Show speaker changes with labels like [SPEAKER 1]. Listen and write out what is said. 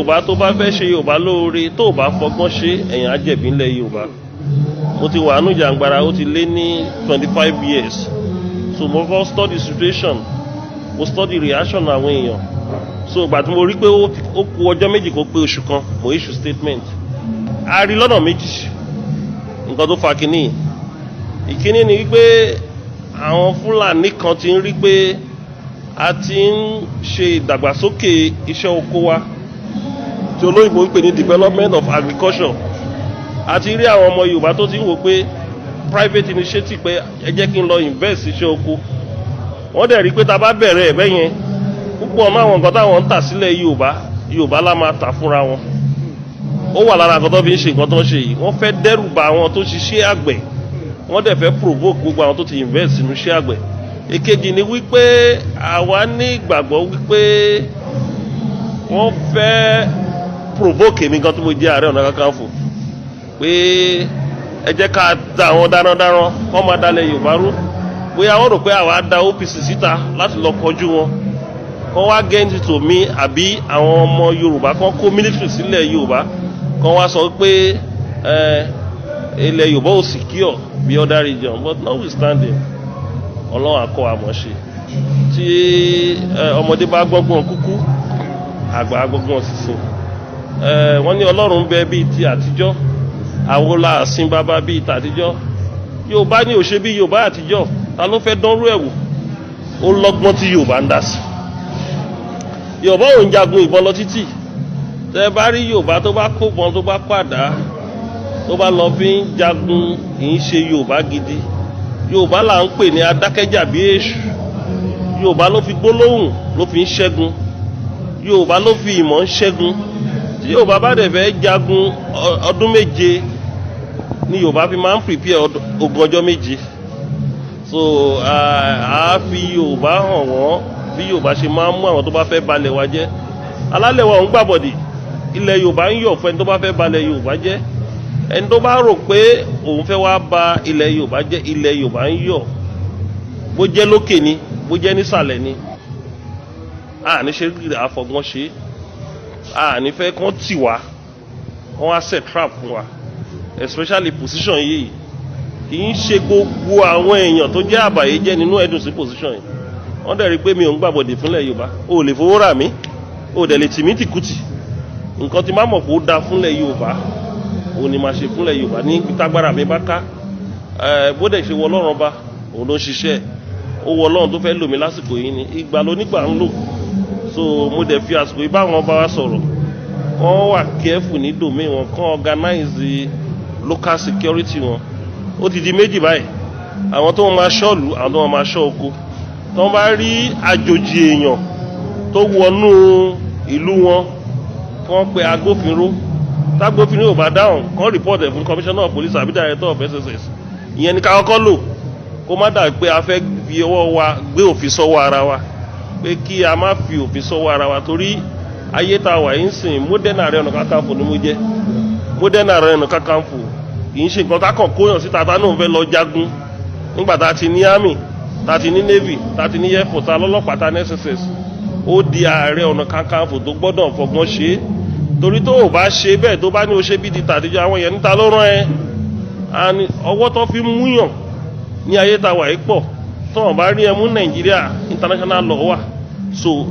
[SPEAKER 1] Yorùbá tó bá fẹ́ ṣe Yorùbá lóore, tó bá fọgbọ́n ṣe, ẹ̀yìn ajẹ̀bí ńlẹ̀ Yorùbá. Mo ti wà nù jàǹgbara, ó ti lé ní 25 years. So mo kọ́ study situation, mo study reaction àwọn èèyàn. So ìgbà tí mo rí pé ó kù ọjọ́ 2 kó pé oṣù 1, mo issue statement. A rí lọ́nà méjì nǹkan tó fa kínní. Ìkíní ni wípé àwọn Fúlàní kan ti ń rí pé a ti ń ṣe ìdàgbàsókè iṣẹ́ oko wa, tí olóyìnbó ń pè ní development of agriculture. A ti rí àwọn ọmọ Yorùbá tó ti ń wò pé private initiative, pé ẹ jẹ́ kí n lọ invest iṣẹ́ oko. Wọ́n dẹ̀ rí pé tá a bá bẹ̀rẹ̀ ẹ̀ bẹ́yẹn, púpọ̀ ọmọ àwọn nǹkan táwọn ń tà sílẹ̀ Yorùbá, Yorùbá lá máa tà fúnra wọn. Ó wà lára nǹkan tó fi ń ṣe nǹkan tó ń ṣe yìí. Wọ́n fẹ́ dẹ́rù bà àwọn tó ṣiṣẹ́ àgbẹ̀, wọ́n dẹ̀ fẹ́ provoke gbogbo àwọn tó ti invest sínú iṣẹ́ àgbẹ̀. Èkejì ni wípé àwa ní ìgbàgbọ́ wípé wọ́n fẹ́ provoke èmi gan tí mo jẹ́ Ààrẹ Ọ̀nà Kakanfò, pé ẹ jẹ́ ká da àwọn darandaran kọ́ máa dalẹ̀ Yorùbá rú. Bóyá wọ́n rò pé àwa da OPC síta láti lọ kọjú wọn, kọ́ wá get to me, àbí àwọn ọmọ Yorùbá kan kó military sílẹ̀ Yorùbá, kan wá sọ pé ẹ ilẹ̀ Yorùbá ò secure bí other region. But notwithstanding, Ọlọ́run àkọ́ àmọ́ ṣe. Tí ọmọdé bá gbọ́gbọ́n kúkú, àgbà gbọ́gbọ́n sísìn. Wọ́n ní Ọlọ́run bẹ bíi ti àtijọ́, àwọn làásìn bàbá bíi tàtijọ́. Yorùbá ní òṣè bí Yorùbá àtijọ́, ta ló fẹ́ dánrú ẹ̀ wò? Ó lọ́gbọ́n tí Yorùbá ń dá sí. Yorùbá ò ń jagun ìbọn lọ títì. Tẹ bá rí Yorùbá tó bá kóbọn, tó bá pàdá, tó bá lọ fi ń jagun, kì í ṣe Yorùbá gidi. Yorùbá là ń pè ní adákẹ́jà bí èṣù. Yorùbá ló fi gbólóhùn ló fi ń ṣẹ́gun. Yorùbá ló fi ìmọ̀ ń ṣẹ́gun. Tí Yorùbá bá dẹ̀ fẹ́ jagun, ọdún 7 ni Yorùbá fi máa ń prepare ogun ọjọ́ 7. So a fi Yorùbá hàn wọ́n bí Yorùbá ṣe máa ń mú àwọn tó bá fẹ́ balẹ̀ wa jẹ́. Alálẹ̀ wa ò ń gbàbọ̀dì. Ilẹ̀ Yorùbá ń yọ̀ fún ẹni tó bá fẹ́ balẹ̀ Yorùbá jẹ́. Ẹni tó bá rò pé òun fẹ́ wá ba ilẹ̀ Yorùbá jẹ́, ilẹ̀ Yorùbá ń yọ̀. Bó jẹ́ lókè ni, bó jẹ́ nísàlẹ̀ ni, a ní ṣe rí àfọgbọ́n ṣe. A ní fẹ́ kán tì wá, kán wá set trap fún wa, especially position yìí. Kì í ṣe gbogbo àwọn èèyàn tó jẹ́ àbàyè jẹ́ nínú ẹ̀dùn sí position yìí. Wọ́n dẹ̀ rí i pé mi ò ń gbàbọ̀dè fúnlẹ̀ Yorùbá. O ò lè fowó rà mí, o ò dẹ̀ lè tì mí tìkùtì. Nǹkan tí má mọ̀ kó da fúnlẹ̀ Yorùbá, òun ni máa ṣe fúnlẹ̀ Yorùbá ní tágbára mi bá ká. Bó dẹ̀ ṣe wọ Ọlọ́run ọba, òun ló ń ṣiṣẹ́. Ó wọ Ọlọ́run tó fẹ́ lò mí lásìkò yìí ni. Ìgbà ló nígbà ń lò. So mo dẹ̀ fi àsìkò yìí bá àwọn ọba wa sọ̀rọ̀, wọ́n wà careful ní domain wọn, kàn organize local security wọn. Ó ti di méjì báyìí: àwọn tó máa ṣọ́ọ̀lù, àwọn tó máa ṣọ́ oko. Tó bá rí àjòjì èèyàn tó wọnú ìlú wọn, kàn pe agbófinró. Tágbófinró ò bá dáhùn, kàn report ẹ̀ fún commissioner of police àbí director of SSS. Ìyẹn ni ká kọ́kọ́ lò, kó má dà pé a fẹ́ fi ọwọ́ wa gbé òfin sọ́wọ́ ara wa, pé kí a má fi òfin sọ́wọ́ ara wa, torí ayé tá a wà yìí ń sìn. Modern Ààrẹ Ọ̀nà Kakanfò ni mo jẹ́. Modern Ààrẹ Ọ̀nà Kakanfò kì í ṣe nǹkan tá kàn kóyàn síta tá náà fẹ́ lọ jagun. Nígbà tá a ti ní army, tá a ti ní navy, tá a ti ní air force, tá a lọ́lọ́pàá, tá a ní SSS, ó di Ààrẹ Ọ̀nà Kakanfò tó gbọ́dọ̀ fọgbọ́n ṣe é, torí tó o bá ṣe bẹ́ẹ̀, tó bá ní o ṣe bí di tàdíjọ́, àwọn èèyàn níta ló rán ẹ. Ọwọ́ tó fi múyàn ní ayé tá a wà yìí pọ̀. Tó wọn bá rí ẹ mú Nàìjíríà, international law wà. So.